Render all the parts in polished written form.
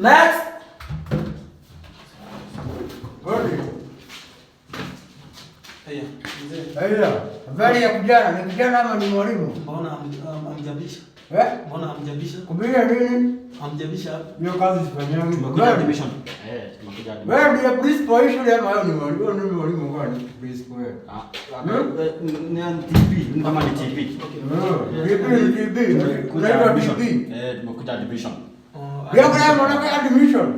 Next. Hodi. Haya, mzee. Haya, habari ya kijana, ni kijana ama ni mwalimu? Mbona hamjabisha? Eh? Mbona hamjabisha? Kubiria nini? Hamjabisha hapa. Hiyo kazi sifanyangi. Tumekuja admission. Eh, tumekuja admission. Wewe ndiye principal hii shule ama wewe ni mwalimu? Wewe ni mwalimu gani? Principal wewe. Ah, ni TP, ni kama ni TP. TP, TP. Tumekuja Unaitwa admission. TP. Eh, tumekuja admission. Oh, Leo kuna mwanamke admission.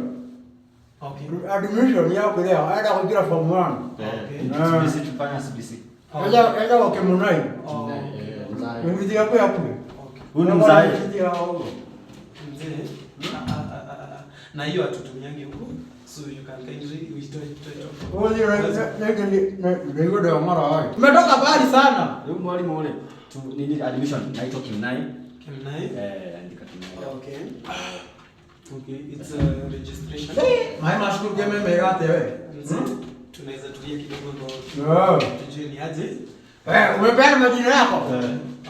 Okay. Admission yako leo, aenda kuingia form 1. Eh, Ah. CBC tufanya CBC. Enda enda kwa Kimunai. Oh, Eh, mzae. Mwizi yako yapo. okay. Huyu ni mzae. Mzee, ah, ah, ah, ah. Na hiyo hatutumiangi huko. So you can kindly withdraw it. Umetoka mbali sana. Huyu mwalimu ule. Tu nini admission naitwa Kimnai. Kimnai. Eh, andika Kimnai. Okay. Okay, it's a registration. Mai mashukuru keme megate wewe. Mzee, tunaweza tulia kidogo ndo Ah. tujue ni aje. Eh, umepeana majina yako?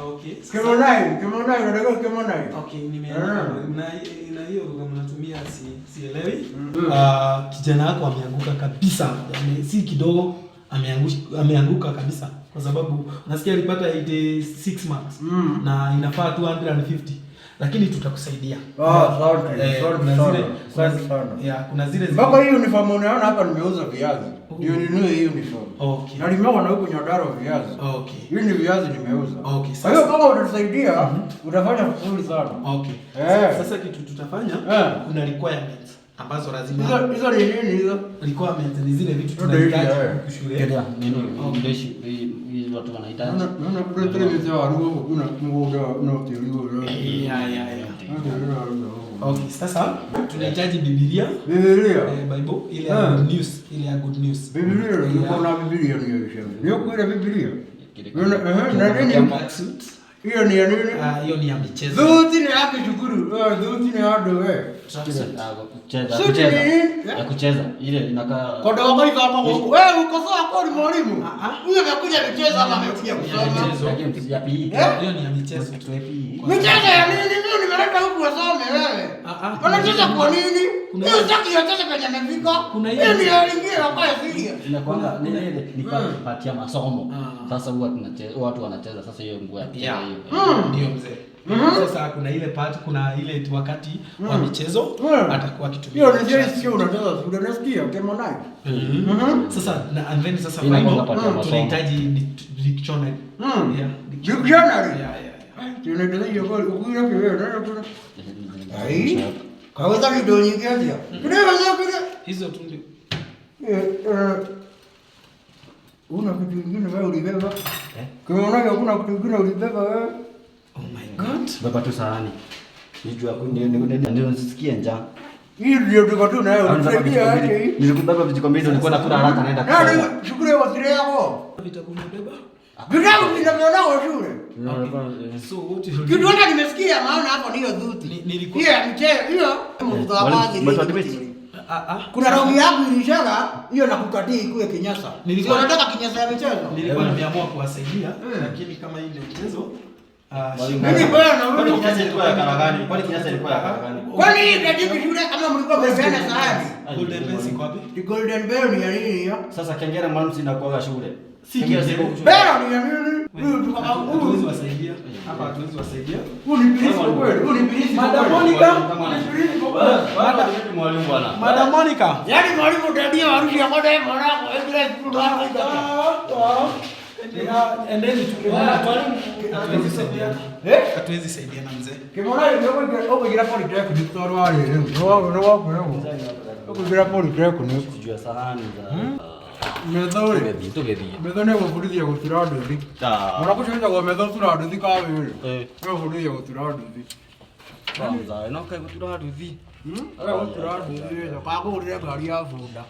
Okay. Sasa- Kimonai, Kimonai, unataka Kimonai. Okay, nimeandika na na hiyo lugha mnatumia sielewi. Mm. Ah, kijana wako ameanguka kabisa. Yaani si kidogo ameanguka kabisa kwa sababu nasikia alipata 86 marks na inafaa 250 lakini tutakusaidia. Ah, asante, Eh, asante kuna sana, zile asante sana. Yeah, kuna zile Mpaka hii uniform unaona hapa nimeuza viazi. Ndio ninunue hii uniform. Okay. Na nimeona huko Nyandarua viazi. Okay. Hii ni viazi nimeuza. Okay, Kwa hiyo sasa- kama utatusaidia, utafanya vizuri sana. Okay. Eh. Sasa kitu tutafanya Eh. kuna requirements ambazo lazima Hizo hizo ni nini hizo? requirements ni zile vitu Ndio tunahitaji hivi, eh. huku shule. Kenya nini ndeshi hii watu wanahitaji. Naona naona kule tele mzee wa ruo kuna mgoda na uteliwa. Yeah. Okay, sasa tunahitaji Biblia, Biblia. eh, Bible ile ya Eh. good news, ile ya good news. Biblia Yeah. niko na Biblia ni hiyo. Ndio kule Biblia. Kile- Na nini? Suit. Hiyo ni ya nini? Ah, hiyo ni ya michezo. Dhuti ni yake shukuru. Eh, dhuti ni ado wewe. Tracksuit. Ah, kucheza, Suti kucheza. ni nini? Ya kucheza. Ile inakaa Kodogo hizo hapo huko. Wewe uko sawa kwa ni mwalimu? Ah, ah. Huyo amekuja michezo ama amekuja kusoma? Michezo. ya games ya PE. Eh? Hiyo ni ya michezo. Tu PE. Michezo ya nini? Mimi nimeleta huku wasome wewe. Ah, ah. Wanacheza kwa nini? Kuna- Hiyo sitaki wacheze kwenye amefika. Kuna hiyo- Hiyo ndio ingine wakae serious. Inakuanga nini ile ni part ya masomo. Ah. Sasa huwa tunacheza watu wanacheza sasa hiyo nguo ya kucheza Yeah. hiyo. Ndio mzee. Sasa kuna ile part, kuna ile tu wakati wa michezo atakuwa akitumia. Hiyo ni serious sio unacheza shule unasikia kemo nayo. Sasa na and then sasa Inakuanga final part ya masomo. tunahitaji dictionary. Mm. Yeah, Dictionary. Yeah. Tunataka hiyo kwa ukira kwa wewe ndio tuna. Ai. Kaweza kidogo nyingi aje. Tunaweza kile. Hizo tu ndio. Eh eh. Una kitu kingine wewe ulibeba? Eh? Kama unayo hakuna kitu kingine ulibeba wewe? Oh my God. Baba tu sahani. Nijua ndio nisikie njaa. Hii ndio tuko tu nayo utusaidia aje hii. Nilikubeba vijiko mbili nilikuwa nakula haraka naenda Nani kusoma. shukuru kwa siri yako. Vitabu umebeba? Vitabu vinavyoona shule. So what you Kitu hata nimesikia maana hapo niyo dhuti. Nilikuwa- Hiyo ya mchezo hiyo mtoto wa Mwalimu, maji. umetoa debate? Ah, ah. Kuna roho yangu ilishaga hiyo nakukatii ikuwe kinyasa. Nilikuwa- Sio nataka kinyasa ya michezo. Nilikuwa nimeamua kuwasaidia lakini kama hii ndio mchezo Mimi bwana Kwani wewe. kinyasa ilikuwa ya kala gani? Kwani kinyasa ilikuwa ya kala gani? Kwani hii itajibu shule kama mlikuwa mmepeana sahani? Golden Bell iko wapi? The Golden Bell ni ya nini hiyo? Sasa kengele mwalimu si inakuwaga shule. Si Kengele kengele. siko shule. Bell ni ya nini? Huyu tuka Hatuwezi huyu. wasaidia. Hapa hatuwezi wasaidia. Huyu ni bilisi kwa kweli. Huyu ni bilisi. kwa Madam kweli. Monica. Mwalimu mwalimu bwana. Madam Monica. Yaani mwalimu utadia warushi ya kwanza yeye mwanako ile Endeni tu. Hatuwezi saidiana. Eh? Hatuwezi saidiana mzee. Kimona ndio ukugira polytechnic torwa rĩu. Ndio ndio ukugira polytechnic. Sijua sahani za Metho rĩ. Tũgĩthiĩ tũgĩthiĩ. Metho nĩ gũbundithia gũtura nduthi. Mwana kũcũrĩtagwo metho tura nduthi ka wĩrĩ. Eh. Nĩ gũbundithia gũtura nduthi. Kwanza, no kai gũtura nduthi. Nĩ gũtura nduthi rĩ, kakũgũrĩre ngari ya bunda.